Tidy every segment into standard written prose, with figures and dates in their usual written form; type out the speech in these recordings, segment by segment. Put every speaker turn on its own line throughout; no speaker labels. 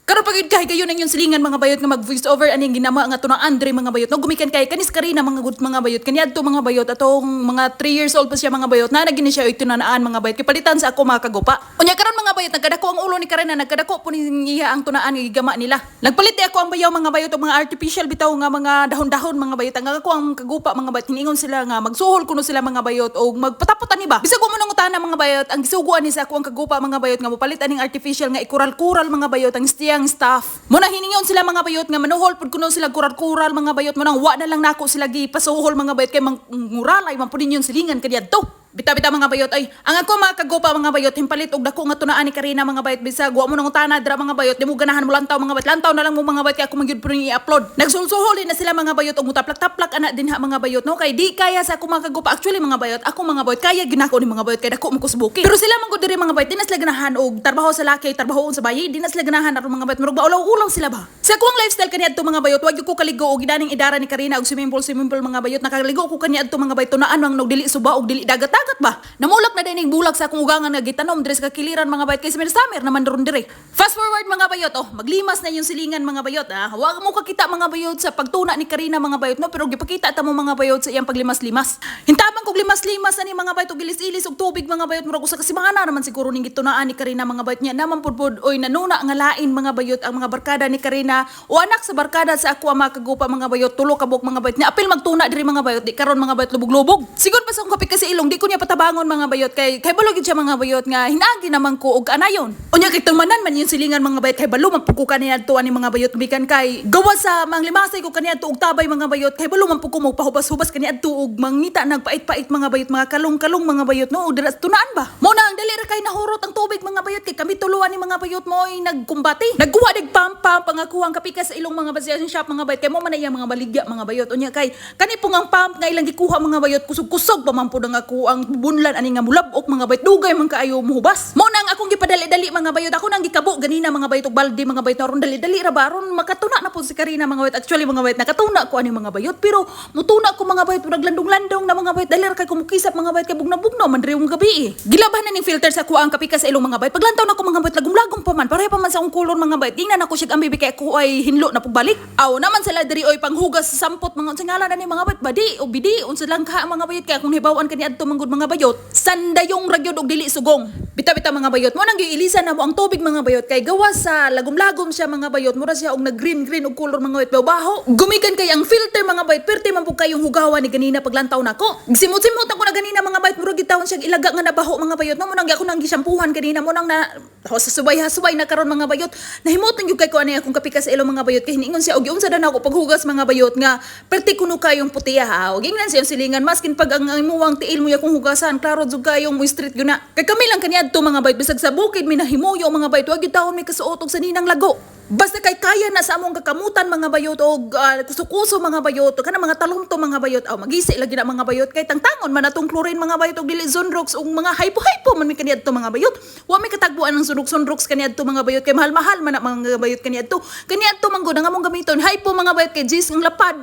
Karon pag kay kayo nang yung silingan, mga bayot, nga mag voice over aning ginama nga tunaan diri, mga bayot, no? Gumikan kay kanis Karina, mga good, mga bayot, kaniadto, mga bayot, atong mga 3 years old pa siya, mga bayot, na nagini siya oy tunaan, mga bayot, kipalitan sa ako mga kagupa. Unya karon, mga bayot, nagkadako ang ulo ni Karina, nagkadako po ni iya ang tunaan nga gigama nila. Nagpalit di ako ang bayaw, mga bayot, og mga artificial bitaw nga mga dahon-dahon, mga bayot. Ang ako ang kagupa, mga bayot, hiningon sila nga magsuhol kuno sila, mga bayot, og magpatapot ani ba. Bisag wa mo nangutana, mga bayot, ang gisuguan ni sa ako ang kagupa, mga bayot, nga mopalit aning artificial nga ikural-kural, mga bayot, ang stiyang staff. Muna hiningon sila, mga bayot, nga manuhol pud kuno sila kural-kural, mga bayot. Mo nang wa na lang nako sila gipasuhol, mga bayot, kay manguralay man pud ninyon silingan kaniadto. Bita-bita, mga bayot, ay ang ako mga kagupa, mga bayot, himpalit og dako nga tunaan ni Karina, mga bayot. Bisag wa mo nangutana dira, mga bayot, di mo ganahan mo lantaw, mga bayot, lantaw na lang mo, mga bayot, kay ako man gyud pud i-upload. Nagsulsuhol na sila, mga bayot, og mutaplak-taplak ana dinha, mga bayot, no, kay di kaya sa ako mga kagupa. Actually, mga bayot, ako, mga bayot, kaya gyud nako ni, mga bayot, kay dako mo kusbuki. Pero sila man gud diri, mga bayot, di na sila ganahan og trabaho sa laki, trabahoon sa bayi, di na sila ganahan aron, mga bayot, murag baulaw-ulaw sila ba. Sa akong lifestyle kaniadto, mga bayot, wa gyud ko kaligo og gidaning idara ni Karina og swimming pool, swimming pool, mga bayot. Nakaligo ko kaniadto, mga bayot, tunaan lang og dili suba og dili dagat-dagat ba. Namulak na din bulak sa akong ugangan nga gitanom diri sa kakiliran, mga bayot, kay summer summer naman ron diri. Fast forward, mga bayot, oh, maglimas na yung silingan, mga bayot, ah. Wa mo kakita, mga bayot, sa pagtuna ni Karina, mga bayot, no, pero gipakita ta mo, mga bayot, sa iyang paglimas-limas. Hintaman kog limas-limas ani, mga bayot, og ilis-ilis og tubig, mga bayot, murag usa ka semana naman siguro ning gitunaan ni Karina, mga bayot niya naman pudpud oy nanuna nga lain, mga bayot, ang mga barkada ni Karina o anak sa barkada sa ako ang mga kagupa, mga bayot, tulo ka buok, mga bayot niya apil magtuna diri, mga bayot, di karon, mga bayot, lubog-lubog. Sigon pa sa akong kapik kasi ilong, di ko niya patabangon, mga bayot, kay kabalo gyud siya, mga bayot, nga hinagi naman ko og anayon. Unya kay tumanan man yung silingan, mga bayot, kay balo man pud ko kaniadto ani, mga bayot, bikan kay gawa sa manglimasay ko kaniadto og tabay, mga bayot, kay balo man pud ko magpahubas-hubas kaniadto og mangita nagpait-pait, mga bayot, mga kalong-kalong, mga bayot, no, og dira sa tunaan ba. Mo na ang dali ra kay nahurot ang tubig, mga bayot, kay kami tuluan ni, mga bayot, mo ay nagkumbate. Nagkuha dig pump pump ang ako ang kapika sa ilong, mga bayot, sa shop, mga bayot, kay mo man na iyang mga baligya, mga bayot. Unya kay kani pong ang pump nga ilang gikuha, mga bayot, kusog-kusog pa man pud ang ako ang bunlan ani nga mulabok, mga bayot, dugay man kaayo muhubas. Mo na ang akong gipadali-dali, mga bayot, ako nang gikabo ganina, mga bayot, og balde, mga bayot, aron dali-dali ra ba aron makatuna na pud si Karina, mga bayot. Actually, mga bayot, nakatuna ko ani, mga bayot, pero mutuna ko, mga bayot, naglandong-landong na, mga bayot, dali ra kay kumukisap, mga bayot, kay bugna-bugno man diri gabi eh. Gilaban na ning filter sa kuha ang kapika sa ilong, mga bayot. Paglantaw na ko, mga bayot, lagom-lagom pa man, pareha pa man sa akong kulor, mga bayot. Tingnan ako siya ang bibi kay ako ay hinlo na pagbalik. Aw naman sila diri oy panghugas sa sampot, mga unsa ngalan ani, mga bayot, badi o bidi unsa lang ka, mga bayot, kay akong hibaw-an kaniadto manggod, mga bayot, sandayong ra gyud og dili sugong. Bita-bita, mga bayot, mo nang giilisan na mo ang tubig, mga bayot, kay gawas sa lagom-lagom siya, mga bayot, mura siya og nag green green og color, mga bayot, baho. Gumikan kay ang filter, mga bayot, perti man pud kayong hugawan ni ganina paglantaw nako. Gisimot-simot ako na ganina, mga bayot, murag gitawon siya ilaga nga nabaho, mga bayot, no. Mo nang ako nang gisampuhan ganina, mo nang na sa subay hasubay na karon, mga bayot. Nahimutan gyud kay ko ani akong kapika sa ilong, mga bayot, kay hiniingon siya og giunsa na ako paghugas, mga bayot, nga perti kuno kayong putiya ha. Og ingnan siya silingan maskin pag ang imuwang tiil mo yakong hugasan, klaro jud kayong mo street gyud na. Kay kami lang kaniadto, mga bayot, bisag sa bukid mi nahimuyo, mga bayot, wa gyud taon may kasuot og saninang lago. Basta kay kaya na sa among kakamutan, mga bayot, og kuso-kuso, mga bayot, kana mga talumto, mga bayot, aw magisi lagi na, mga bayot, kay tangtangon man atong chlorine, mga bayot, og dili Zonrox og mga hypo-hypo man mi kaniadto, mga bayot. Wa may katagbuan ng Zonrox kaniadto, mga bayot, kay mahal-mahal man na mga bayot kaniadto. Kaniadto man gud ang among gamiton hypo, mga bayot, kay 10 ang lapad,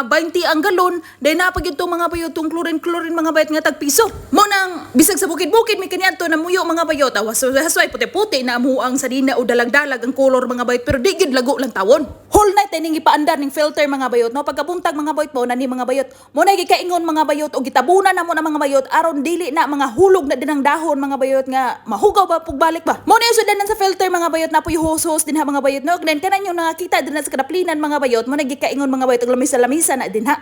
20 ang galon, dahil naa pa gyud to, mga bayot, tong chlorine chlorine, mga bayot, nga tag piso. Mo nang bisag sa bukid-bukid mi kaniadto namuyo, mga bayot, awas hasway puti-puti na amo ang sarina o dalag-dalag ang color, mga bayot, pero di gyud lago lang tawon. Whole night ay ning ipaandar ning filter, mga bayot, no. Pagkabuntag, mga bayot, mo na ni, mga bayot. Mo na gikaingon, mga bayot, og gitabunan na mo na, mga bayot, aron dili na mga hulog na din ang dahon, mga bayot, nga mahugaw ba pagbalik ba. Mo na yung sudanan sa filter, mga bayot, na poy hose-hose din ha, mga bayot, no. Then kanan yung nakakita din na sa kadaplinan, mga bayot, mo na gikaingon, mga bayot, og lamisa-lamisa na din ha.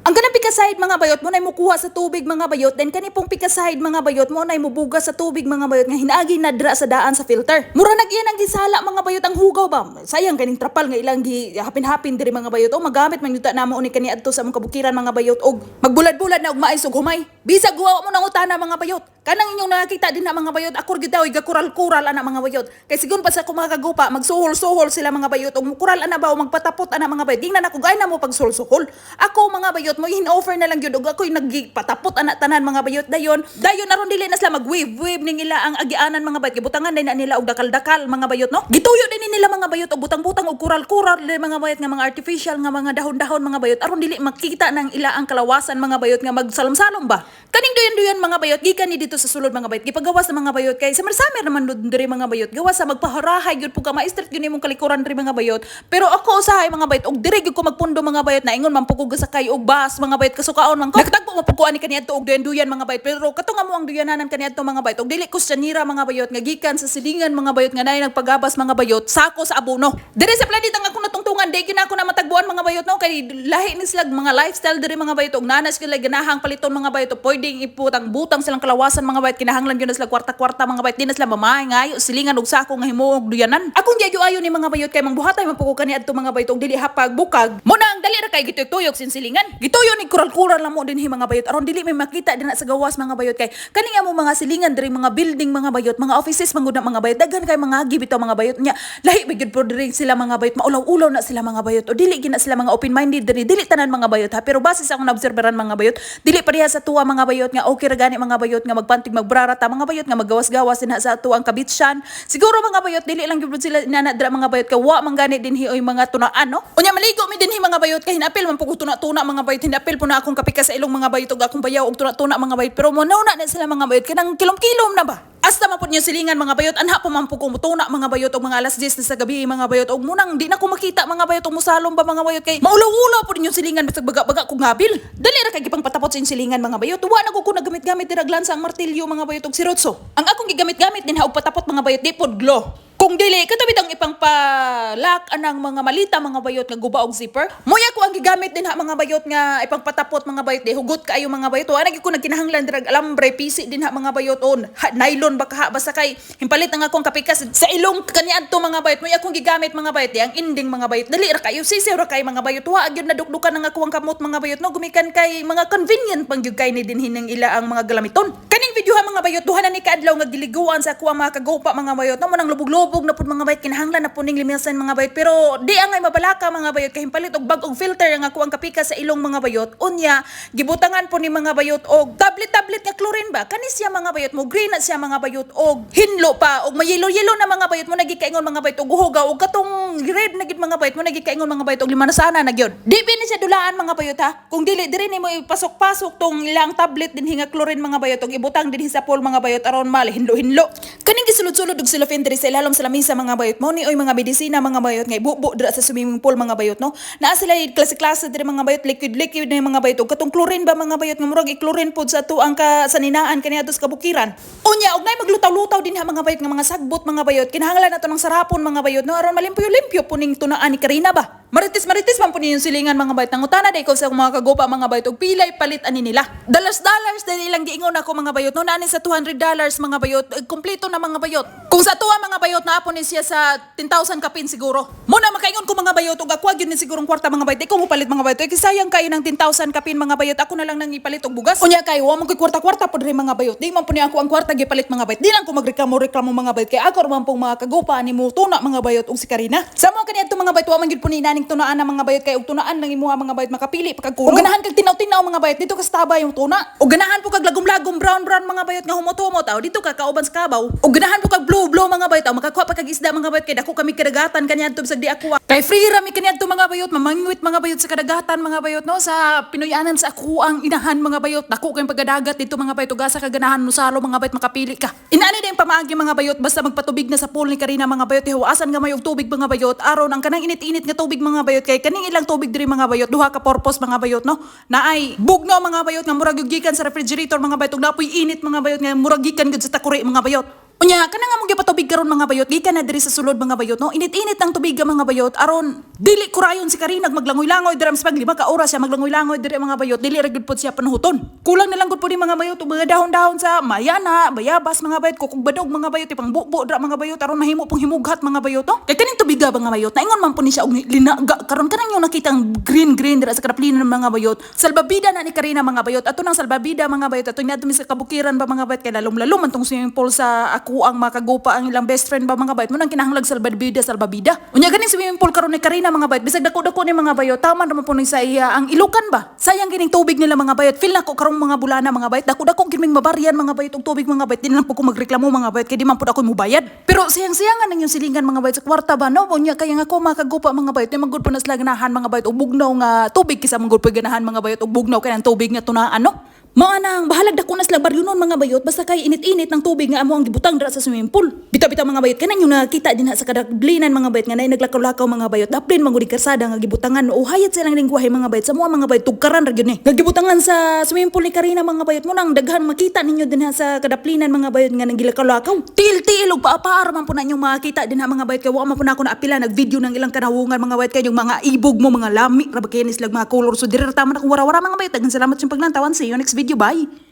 Ang kanang pikasahid, mga bayot, mo na mukuha sa tubig, mga bayot, then kani pong pikasahid, mga bayot, mo na mubuga sa tubig, mga bayot, nga hinagi na dra sa daan sa filter. Mura nag iyan ang gisala, mga bayot, ang hugaw ba. Sayang kaning trapal nga ilang gi hapin-hapin diri, mga bayot, o magamit man yuta namo ni kani adto sa among kabukiran, mga bayot, og magbulad-bulad na og mais og humay. Bisag guwa mo nang utana, mga bayot. Kanang inyong nakakita din na, mga bayot, ako gyud daw igakural-kural ana, mga bayot. Kay sigon pa sa akong mga kagupa, magsuhol-suhol sila, mga bayot, og mukural ana ba o magpatapot ana, mga bayot. Dingnan ako gay na mo pagsuhol-suhol. Ako, mga bayot, bayot mo in-offer na lang gyud og ako'y nagpatapot ana tanan, mga bayot. Dayon dayon aron dili na sila mag-wave wave ning ila ang agianan, mga bayot, gibutangan din na nila og dakal-dakal, mga bayot, no. Gituyo din nila, mga bayot, og butang-butang og kural-kural din, mga bayot, nga mga artificial nga mga dahon-dahon, mga bayot, aron dili makita ng ila ang kalawasan, mga bayot, nga magsalom-salom ba. Kaning duyan-duyan, mga bayot, gikan ni dito sa sulod, mga bayot, gipagawas na, mga bayot, kay summer-summer naman dun diri, mga bayot. Gawas sa magpaharahay gyud pud ka, ma-street gyud imong kalikuran diri, mga bayot. Pero ako usahay, mga bayot, og diri gyud ko magpundo, mga bayot, naingon man pud ko gasakay og bus, mga bayot, kasukaon man ko. Nakatagpo man pud ko ani kaniadto og duyan-duyan, mga bayot, pero kato nga mo ang duyananan kaniadto, mga bayot, og dili ko siya mga bayot, nga gikan sa silingan, mga bayot, nga naay nagpagabas, mga bayot, sako sa abono. Diri sa planeta nga akong natungtungan, di gyud na ako na matagbuan, mga bayot, no, kay lahi ni sila mga lifestyle diri, mga bayot, og nanas sila ganahang paliton, mga bayot, og pwedeng iputang butang silang kalawasan, mga bayot. Kinahanglan gyud na sila kwarta-kwarta, mga bayot. Di na sila mamahay ngayo silingan og sako nga himuog duyanan. Akong giayo-ayo ni, mga bayot, kay mangbuhatay man pud ko kaniadto, mga bayot, og dili hapag bukag. Mo na ang dali ra kay gituyok-tuyok sin silingan. Gituyo ni kural-kural lang mo dinhi, mga bayot, aron dili may makita dinha sa gawas, mga bayot, kay kani nga mo mga silingan diri, mga building, mga bayot, mga offices man gud na, mga bayot, daghan kay mga bitaw, mga bayot. Nya lahi ba gyud po diri sila, mga bayot, maulaw-ulaw na sila, mga bayot, o dili gyud na sila mga open-minded diri. Dili tanan, mga bayot, ha, pero base sa akong naobserbaran, mga bayot, dili pareha sa tuwa, mga bayot, nga okay ra gani, mga bayot, nga magpantig magbrara ta, mga bayot, nga maggawas-gawas dinha sa atuang kabitsyan. Siguro, mga bayot, dili lang gyud sila inana dira, mga bayot, kay wa man gani dinhi oy mga tunaan, no. Unya maligo mi dinhi, mga bayot, kay hinapil man pud ko tuna-tuna, mga bayot. Hinapil po na akong kapika sa ilong, mga bayot, ug akong bayaw og tuna-tuna, mga bayot, pero mo na na sila, mga bayot, kanang kilom-kilom na ba. Asta man pud niyo silingan, mga bayot, anha po man po ko mutuna, mga bayot, og mga alas 10 na sa gabi, mga bayot, og munang di na ko makita, mga bayot, og musalom ba, mga bayot, kay maulaw-ulaw po ninyo silingan bisag baga-baga kog ngabil. Dali ra kay gipang patapot sa inyong silingan, mga bayot. Wa na ko nagamit-gamit dira glansa ang martilyo, mga bayot, og sirotso. Ang akong gigamit-gamit din ha og patapot, mga bayot, di pod glow. Kung dili katabi ang ipang palak anang mga malita, mga bayot, nga guba og zipper. Moya ko ang gigamit din ha, mga bayot, nga ipang patapot, mga bayot, di hugot kaayo, mga bayot. Wa na gyud ko nagkinahanglan dirag alambre pisi din ha, mga bayot, on ha, nylon ba ka ha, basta kay himpalit ang akong kapikas sa ilong kaniadto, mga bayot. Moya akong gigamit, mga bayot, di ang ending, mga bayot. Dali ra kayo, sisiw ra kay, mga bayot. Wa gyud nadukdukan ang akong kamot, mga bayot, no, gumikan kay mga convenient pang gyud kay ni dinhi ng ila ang mga galamiton. Kaning video ha, mga bayot, duha na ni kaadlaw nga giliguan sa ako ang mga kagupa, mga bayot. No mo nang lubog-lubog na pud, mga bayot, kinahanglan na puning limisan, mga bayot, pero di angay mabalaka, mga bayot, kay himpalit og bag-ong filter ang ako ang kapika sa ilong, mga bayot. Unya gibutangan po ni, mga bayot, og tablet-tablet nga chlorine ba kani siya, mga bayot, mo green na siya, mga bayot, og hinlo pa og mayelo-yelo na, mga bayot. Mo nagikaingon, mga bayot, og hugaw og katong red na gid, mga bayot. Mo nagikaingon, mga bayot, og lima na sana na gyud. Di ba ni siya dulaan, mga bayot, ha, kung dili diri nimo ipasok-pasok tong ilang tablet din nga chlorine, mga bayot, og ibutang dinhi sa pool, mga bayot, aron mal hinlo-hinlo. Kaning gisulod-sulod og cellophane diri sa ilalom sa lamisa, mga bayot, mo ni oy mga medisina, mga bayot, nga ibubo dira sa swimming pool, mga bayot, no. Naa sila klase-klase diri, mga bayot, liquid liquid na yung mga bayot, og katong chlorine ba, mga bayot, nga murag i-chlorine pod sa tuang ka saninaan kaniadto sa kabukiran. Unya og nay maglutaw-lutaw din ha, mga bayot, nga mga sagbot, mga bayot, kinahanglan nato ng sarapon, mga bayot, no, aron malimpyo-limpyo puning tunaan ni Karina ba. Maritis-maritis man po ninyong silingan, mga bayot. Nangutana day ko sa mga kagupa, mga bayot, og pilay palit ani nila. Dollars dollars din ilang giingon ako, mga bayot, no. Naani sa $200, mga bayot, eh, kompleto na, mga bayot. Kung sa tuwa, mga bayot, naapon ni siya sa 10,000 kapin siguro. Muna makaingon ko, mga bayot, og ako gyud ni sigurong kwarta, mga bayot. Ikaw mo palit, mga bayot. Kay sayang kayo ng 10,000 kapin, mga bayot. Ako na lang nang ipalit og bugas. Unya kay wa man koy kwarta-kwarta pod rin, mga bayot. Di man po niya ako ang kwarta gipalit, mga bayot. Di lang ko magreklamo-reklamo, mga bayot, kay ako ra man pong mga kagupa ni mo tuna, mga bayot, og si Karina. Sa mga kaniadto, mga bayot, wa man gyud po ni naning tunaan na, mga bayot, kay og tunaan lang imuha, mga bayot, makapili pa kag kuno. Og ganahan kag tinaw-tinaw, mga bayot, dito ka sa taba yung tuna. Og ganahan po kag lagom-lagom brown-brown, mga bayot, nga humot-humot, aw dito ka kauban sa kabaw. Og ganahan po kag blue-blue, mga bayot, aw makakuha pa kag isda, mga bayot, kay dako kami kadagatan kaniadto sa di ako. Kay free ra mi kaniadto, mga bayot, mamangwit, mga bayot, sa kadagatan, mga bayot, no, sa Pinoyanan sa ako ang inahan, mga bayot. Dako kayong pagadagat dito, mga bayot, ug asa ka ganahan musalo, mga bayot, makapili ka. Inaani din pamaagi, mga bayot, basta magpatubig na sa pool ni Karina, mga bayot, hiwasan gamay og tubig, mga bayot, aron ang kanang init-init nga tubig, mga bayot, kay kaning ilang tubig diri, mga bayot, duha ka purpose, mga bayot, no. Naay bugno, mga bayot, nga murag gyud gikan sa refrigerator, mga bayot, ug napoy init, mga bayot, nga murag gikan gyud sa takuri, mga bayot. Unya, kana nga mong gipatubig karon, mga bayot, gikan na diri sa sulod, mga bayot, no. Init-init ang tubig, mga bayot, aron dili kurayon si Karina maglangoy-langoy diri sa pag 5 ka oras siya maglangoy-langoy diri, mga bayot, dili ra gyud pod siya panuhuton. Kulang na lang gud po ni, mga bayot, og mga dahon-dahon sa mayana, bayabas, mga bayot, kukog badog, mga bayot, ipang bubo dra, mga bayot, aron mahimo pong himughat, mga bayot, no. Kay kaning tubiga ba, mga bayot, naingon man po ni siya og linaga karon kanang yung nakitang green green dira sa kadaplinan ng mga bayot. Salbabida na ni Karina, mga bayot. Ato nang salbabida, mga bayot, ato niadto mi sa kabukiran ba, mga bayot, kay lalom-lalom man tong swimming pool sa ako ang makagupa ang ilang best friend ba, mga bayot, mo nang kinahanglag salbabida salbabida. Unya ganing swimming pool karon ni Karina. Karina, mga bayot, bisag dako-dako ni, mga bayot, tama naman po ni sa iya ang ilukan ba. Sayang kining tubig nila, mga bayot. Feel nako karong mga bulana, mga bayot, dako-dako gid ming mabaryan, mga bayot, og tubig, mga bayot. Di na lang po ko magreklamo, mga bayot, kay di man pud ako mubayad. Pero sayang-sayangan ang yung silingan, mga bayot, sa kwarta ba, no? Unya kaya nga ako makagupa, mga bayot, di man gud po na sila ganahan, mga bayot, og bugnaw nga tubig kaysa man gud po ganahan, mga bayot, og bugnaw kay ang tubig nga tunaan, no? Mao nang bahalag dako na sila baryonon, mga bayot, basta kay init-init ng tubig nga amo ang gibutang dira sa swimming pool. Bitaw-bitaw, mga bayot, kanan yung nakita din ha sa kadablinan, mga bayot, nga nay naglakaw-lakaw, mga bayot. Daplin man gud karsada nga gibutangan o hayat silang lingwahe, mga bayot, sa mga bayot tugkaran ra gyud ni. Nga gibutangan sa swimming pool ni Karina, mga bayot, mo nang daghan makita ninyo din ha sa kadaplinan, mga bayot, nga nagilakaw-lakaw. Til-til og paa-paa man po na inyong makita din ha, mga bayot, kay wa man po na ako naapila nag-video ng ilang kanawungan, mga bayot, kay yung mga ibog mo mga lami ra ba kay ni sila mga color. So diri ra taman akong wara-wara, mga bayot. Daghang salamat sa paglantawan. See you next video. Bye.